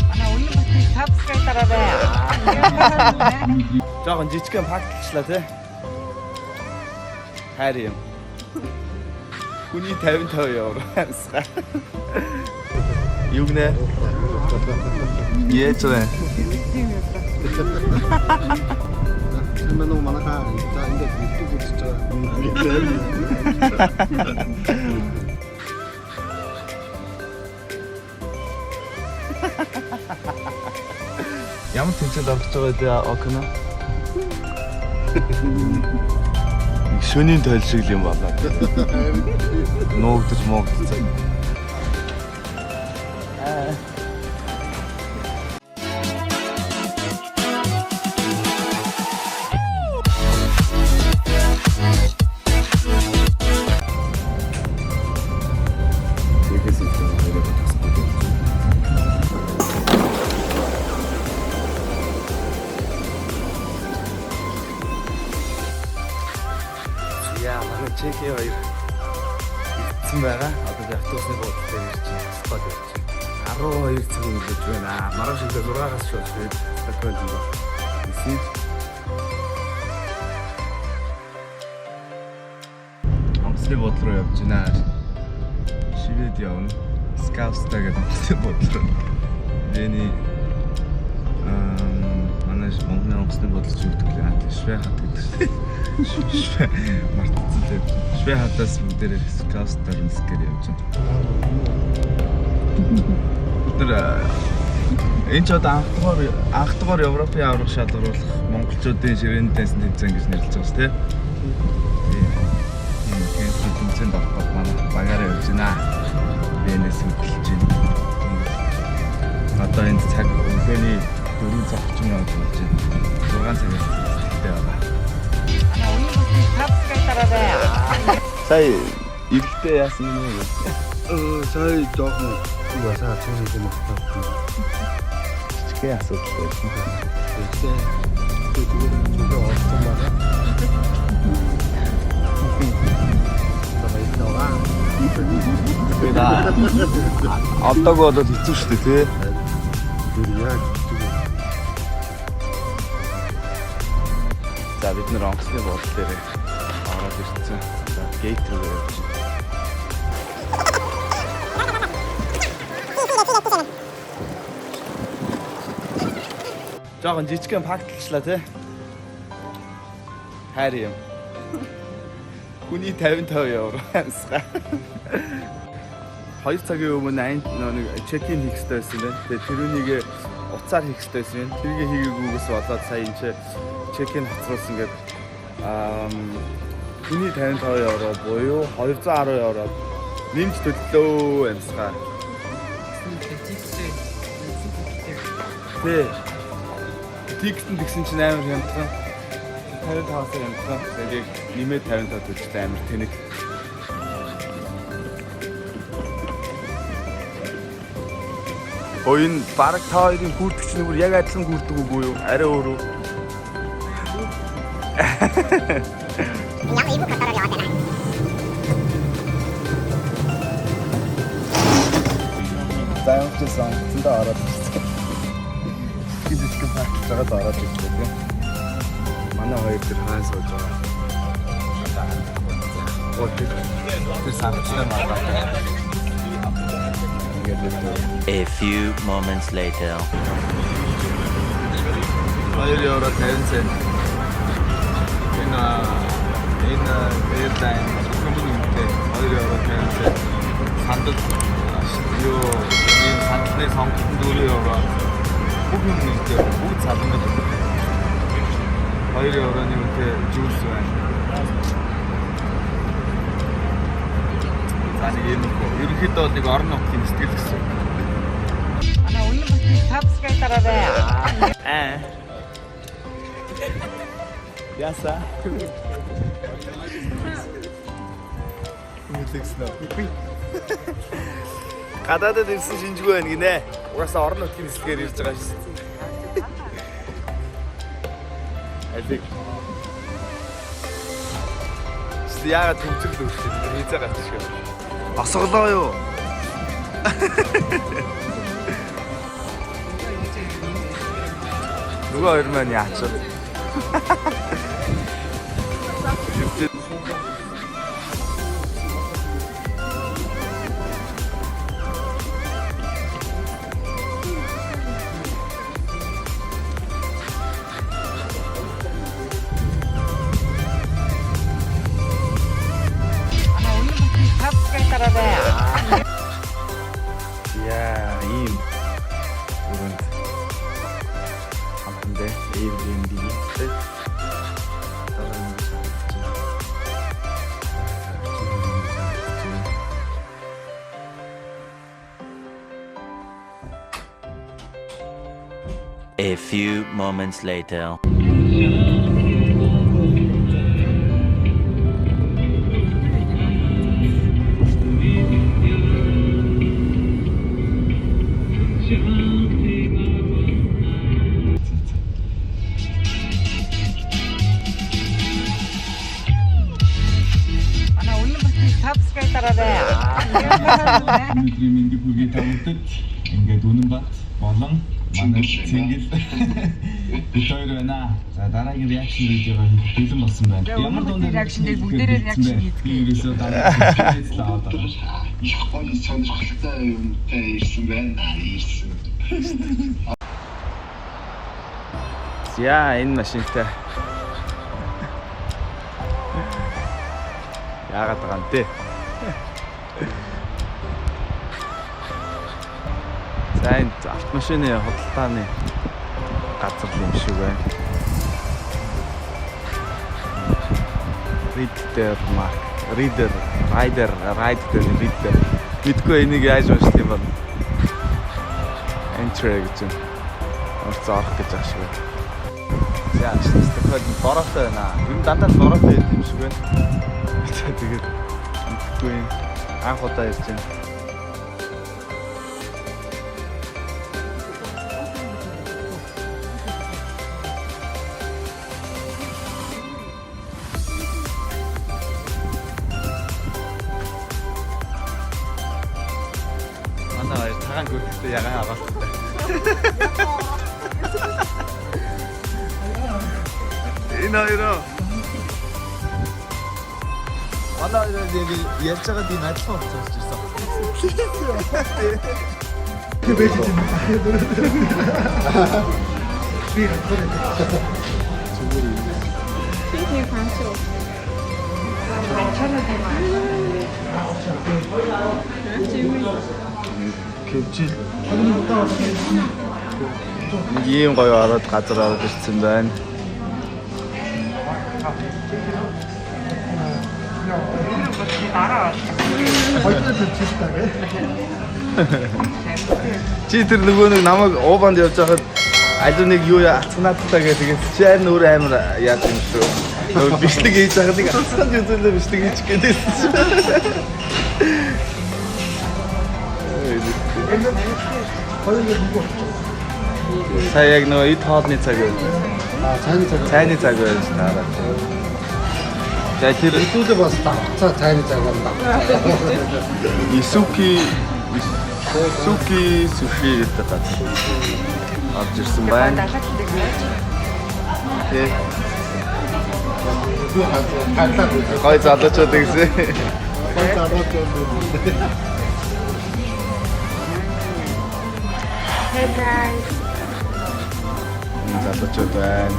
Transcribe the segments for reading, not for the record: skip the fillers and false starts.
Манай үнэн бүтэн subscribe дараарай. Жохон жижигхэн фактлчлаа тий. Хайр юм. Хүний 55 евро. Юу гинэ? Яаж вэ? Тийм үү, манайхаа за ингээд YouTube үзэж байгаа. Ямар тэмцээнд орох гэж байгаа вэ, Окно? Нэг шөнийн тойл шиг л юм болоо. Нуугдаж муугдсан. Тэгээс илүү хоёроо тасгүй. Яа, манай чеки хоёр ирсэн байгаа. Одоо би автобусны буудлын дээр ирж байна. Стокгольм ирж байна. 12 цаг өнгөрч байна. Маргааш өглөө 6-аас шууд швед Стокгольм руу. Нисэж. Онгоцны буудлын руу явж байна. Швед явна. Скавста гэдэг онгоцны буудлын руу. Вений манай Монголын онгоцны буудлын ч юу гэдэг лээ. Швед хат гэдэг шүү дээ. Шве мартцсан л явж. Шве хатаас бүгдээрээ Скавстар нисгээр явж байна. Бид нар энэ ч одоо анх дугаар Европын аварга шалгаруулах монголчуудын ширээний дайсан тэмцээн гэж нэрлэж байгаа шүү дээ. Тийм. Тийм тэмцээнд орох гээд манай багаараа явж байна. Венес хөдөлж байна. Одоо энд цаг өглөөний 4 цаг 30 минут болж байна. 6 цагаас сэтгэлтэй байгаа. Манай үнэн бүтэн subscribe дараарай. Сая эвэлтэй яасан юм бэ? Сая жоохон юу асаа цуурыг юм байна. Жижигхэн асуудал байсан. Тэгээд зүгээр зүгээр олцсон байна. Баярлалаа. Тэгээд одоогоо бол хэцүү шүү дээ, тий? Тэр яг зүгээр. За, бид нэр онгоцны буудлын дээр ороод ирсэн. За, gate рүү явж байна. Жохон жижигхэн фактлчлаа, тий? Хайр юм. Хүний 55 евро. 2 цагийн өмнө айн нэг check-in хийх хэрэгтэй байсан байна. Тэгээ тэрүүнийг утсаар хийх хэрэгтэй байсан юм. Тэрийг хийгээгүйгээс болоод сая энэ check-in хоцруулсан гэдэг хүний 55 евро буюу 210 евро нэмж төллөө амьсгаа. Тэ. Ticket нь тэгсэн чинь амар хямдхан. 55-аас хямдхан. Тэгээд яг нэмээд 55 төлжтэй, амар тэнэг. Өө, энэ бараг та хоёрын гүрдэг чинь бүр яг адилхан гүрдэг үгүй юу? Арай өөр үү? Ямар эвгүй контороор яваад байна. За, ямар ч байсан онгоцондоо ороод ирсэн. Жижиг парк жагаад ороод ирсэн тийм. Манай хоёр тэр хаан сууж байгаа. Оо, тэр савчтай маргаатай. Ингээд л A few moments later. 2 евро 50 цент. Энэ airline зөвхөн үнэтэй 2 евро 50 цент. Сандал юу энэ сандалны сонголт нь 4 евро. Бүх юм үнэтэй. Бүгд салангад. 2 евроны үнэтэй juice байна. За, нэг юм уу. Ерөнхийдөө бол нэг орон нутгийн сэтгэл гэсэн. Манай үнэн бүтэн subscribe дараарай. Аа. Яса. Мэдэгсэн үү? Гадаадад ирсэн шинжгүй байна гинэ. Угаасаа орон нутгийн нислэгээр ирж байгаа шээ. Алиг. Эсвэл яагаад төвчрөл үүсчихэд тэр хийзээ гарч шиг. Осголоо юу? Нөгөө хоёр маань яач вэ? Манай үнэн бүхний subscribe дараарай. Яа, ийм өрөөнд хамтандаа Airbnb тэ. Дараа нь ингэж харагдаж байна. Ингэж харагдаж байна. A few moments later. Манай үнэн бүхний subscribe дараарай. Өнөөдрийн мэндийг хүргэе та бүхэнд ингээд Үнэнбат болон манай Цэнгэл бид хоёр байна. За дараагийн reaction видеого хийх бэлэн болсон байна. Тэгээ өмнө бидний reaction дээр бүгдээрээ reaction хийдэг. Би ерөөсөө дараа нь аваад байгаа. Их гоё сонирхолтой юмтай ирсэн байна. Ирсэн. За энэ машинтай. Яагаад байгаа юм те? За энэ автомашины худалдааны газар юм шиг байна. Reader Mark, Reader, Rider, Rider, Reader. Мэдгүй энийг яаж уншдаг юм бэ? Enter гэж юм. Орц орох гэж байгаа шиг байна. За, тохиол нь бороотой байна. Ер нь дандаа л бороотой байд юм шиг байна. За тэгээд мэдгүй юм. Анх удаа ярьж байна. Манай хоёр цагаан гүрхтэй ягаан аваалттай. Энэ хоёроо. Манай хоёр яг ярьж байгаа тийм адилхан утас сонсч ирсэн. Кевчил. Нэг ийм гоё ороод газар ороод ирсэн байна. Чи тэр нөгөө нэг намайг уубанд явж байхад аль нэг юу алцганаадтай гэх тэгээд чи харин өөр амар яад юм шүү. Нөгөө бичлэг хийж байхад нэг алцгаанд үзүүлээ бичлэг хийчих гээд байсан чи. Сая яг нөгөө эд хоолны цаг байв. Аа, цайны цаг. Цайны цаг байж таараа. За тэр Хэдүүлээ бас давхцаа цайны цаг байна. Исуки Исуки суши гэдэг газар орж ирсэн байна. Далаад гэдэг байж. Тэ. Таглаад. Гой залуучууд гэсэн. Гоё залуучууд. Hey guys. Энэ залуучууд байна.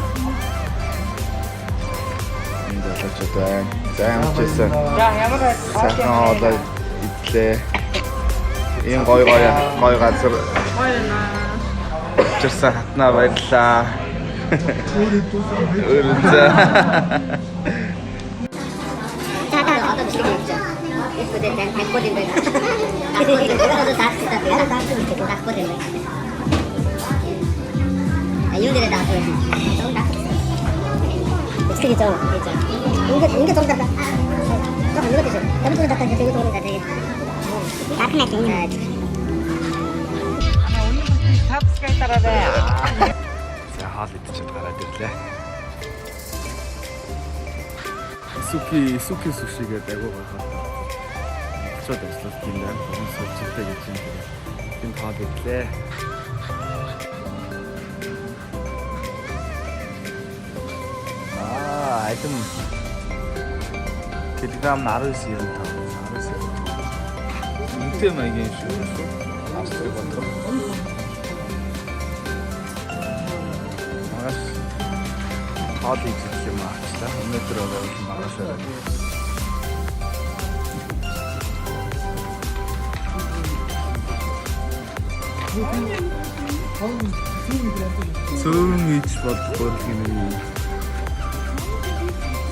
Энэ залуучууд байна. За ямар ч байсан. За ямар Сайхан хоолой идлээ. Ийм гой гой гой газар Гоё наа. учирсан хатнаа баярлаа. Өөр за. За та одоо бичлэг хийж байгаа. Эсвэл тань танихгүй юм байна. Таахгүй юм байна. Одоо даахгүй даахгүй даахгүй юм байна. А юу нэрээ даахгүй юм. Даахгүй. Бичлэг хийж байгаа. Хийж байгаа. Ингээд ингээд зураг даа. За юу гэж. Тэр зураг даа тэгээд зураг даа тэгээд. Даахна тийм. Манай үнэн бүхний subscribe дараарай. За хоол идчихэд гараад ирлээ. Суки суки суши гэдэг айгуу гоё хоол. Монголчууд ажилладаг юм байна. Хүмүүс сурчилтай гэж юм. Тэгээд хоол идлээ. Алим килограмм нь 19.95. 19.95. Үнэтэй маягийн юм шиг шүү. Австрийг бодох. Маргааш хоол хийж идэх юм авчлаа. Өнөөдөр бол маргааш орой. Цөөн хийж бодохгүй юм юм.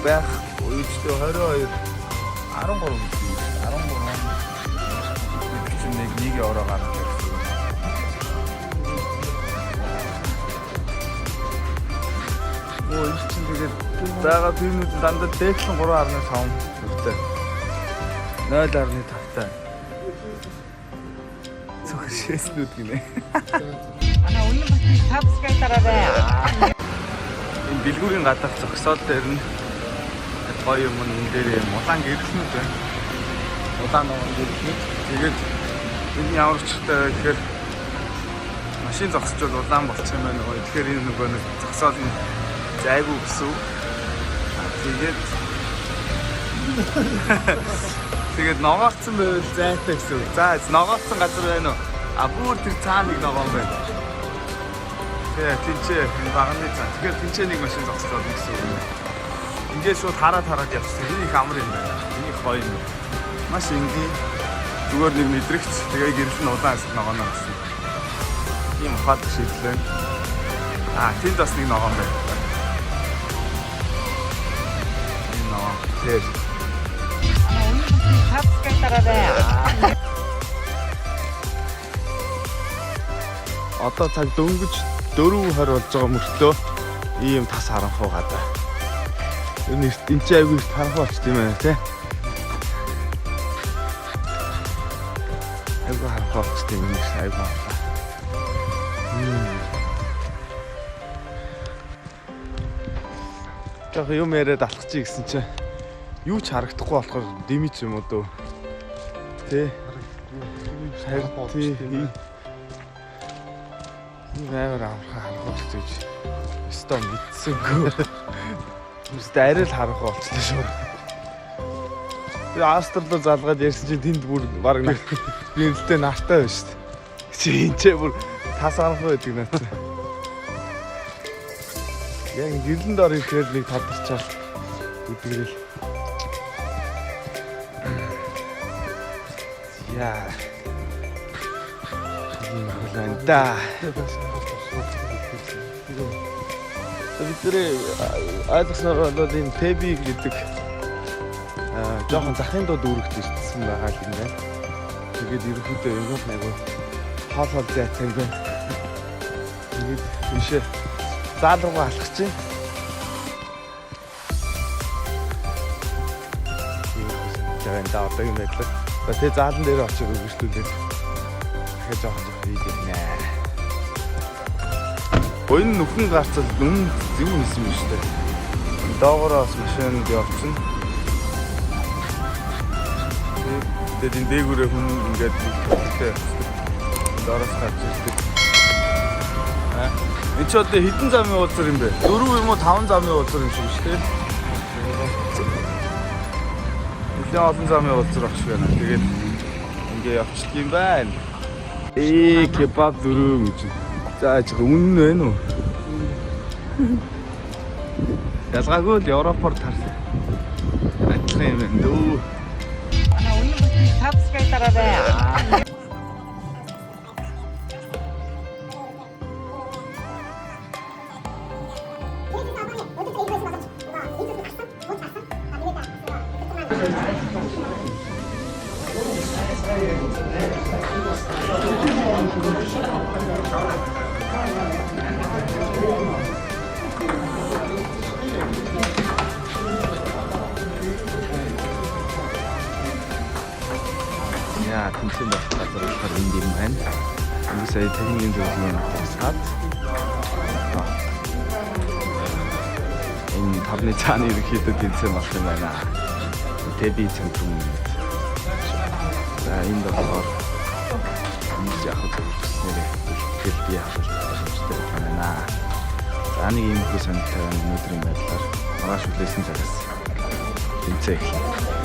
Байх үедээ 22 13 гэдэг. 13 гэдэг чинь нэг нэг евро гарах гэсэн. Оо энэ чинь тэгээд байгаа пивнүүд нь дандаа дээдлэн 3.5 төвтэй. 0.5 таа. Цог шээснүүд гинэ. Манай үнэн бүтэн subscribe дараарай. Энэ дэлгүүрийн гадаах зогсоол дээр нь гоё юм энэ дээр юм улаан гэрэлнүүд байна. Улаан ногоон гэрэлнүүд. Тэгээд энэ ямар учиртай вэ гэхээр машин зогсчвол улаан болчих юм байна гоё. Тэгэхээр энэ нөгөө нэг зогсоол нь зайгүй гэсэн үг. Тэгээд тэгээд ногоорцсон байвал зайтай гэсэн үг. За ногоорцсон газар байна уу? А бүр тэр цаана нэг ногоон байна. Тэ тэнцээ энэ баганы цаа. Тэгэхээр тэнцээ нэг машин зогсоод байна гэсэн үг юм. Ингээд шууд хараад хараад явчихсан. Энэ их амар юм байна. Энэ их гоё юм байна. Маш энгийн. Зүгээр нэг мэдрэгч. Тэгээ гэрэл нь удаан хэсэг ногооноор болсон. Ийм ухаалаг шийдэл байна. А тэнд бас нэг ногоон байна. Энэ ногоон. Тэр. Манай үнэн бүтэн subscribe дараарай. Одоо цаг дөнгөж 4:20 болж байгаа мөртлөө ийм тас харанхуй гадаа. Энэ энэ чи айгүй их харанхуй болчихд юм байна тий. Айгүй харанхуй болчихд юм байна айгүй харанхуй. Жохо юм яриад алхчих гэсэн чинь юу ч харагдахгүй болохоор дэмич юм уу дөө. Тэ. Харин тий. Энэ амар амархан харанхуй болчих гэж өстой мэдсэнгүй. Өстой арай л харанхуй болчихлоо шүү. Тэгээ Австри руу залгаад ярьсан чинь тэнд бүр баг гэрэлтэй нартай байна шүү дээ. Чи энэ ч бүр тас харанхуй байдаг надад. Яг гэрлэн дор ирэхээр нэг тодорчаал үдгэрэл. Яа. Тийм хүлэн да. Бид нэр ойлгосноор бол энэ Тэби гэдэг жоохон захын дуу дүүрэгт ирсэн байгаа юм байна. Тэгээд ерөнхийдөө юм бол айгу хоол хоол зайтай юм байна. Тэгээд тийшээ заал руугаа алхах чинь. Тийм да одоогийн байдлаар. За тэгээ заалан дээр очиж үргэлжлүүлээд дахиад жоохон жоохон хийж явна. Буян нүхэн гарцал нүн зөв хийсэн юм шүү дээ. Доогоороо бас машинд явчихна. Тэгээд энэ дээгүүрээ хүн ингээд нүхтэй явчихдаг. Доороос гарч ирдэг. Энэ ч одоо хэдэн замын уулзар юм бэ? 4 юм уу 5 замын уулзар юм шиг шүү дээ. Нэлээд олон замын уулзар багш байна. Тэгээд ингээ явчихдаг юм байна. Ээ кебаб дөрөв гэж. За яах вэ? Үнэн байна уу? Ялгаагүй л Европоор тар. Адилхан юм байна дөө. Манай үнэн бүтэн subscribe дараарай. Яа, тэнцэн байх газар болохоор энд юм байна. Ингээ сая техникийн зөвлөгөө авсаад энэ тавны цааны ерөнхийдөө тэнцэн болох юм байна. Тэби центрум гэдэг. За энд болохоор ингэж явах зөвлөснөрөө бэлтгэл бий авах боломжтой байна. За нэг ийм их сонирхолтой байна өнөөдрийн байдлаар. Маргааш хүлээсэн цагаас тэмцээн эхэлнэ.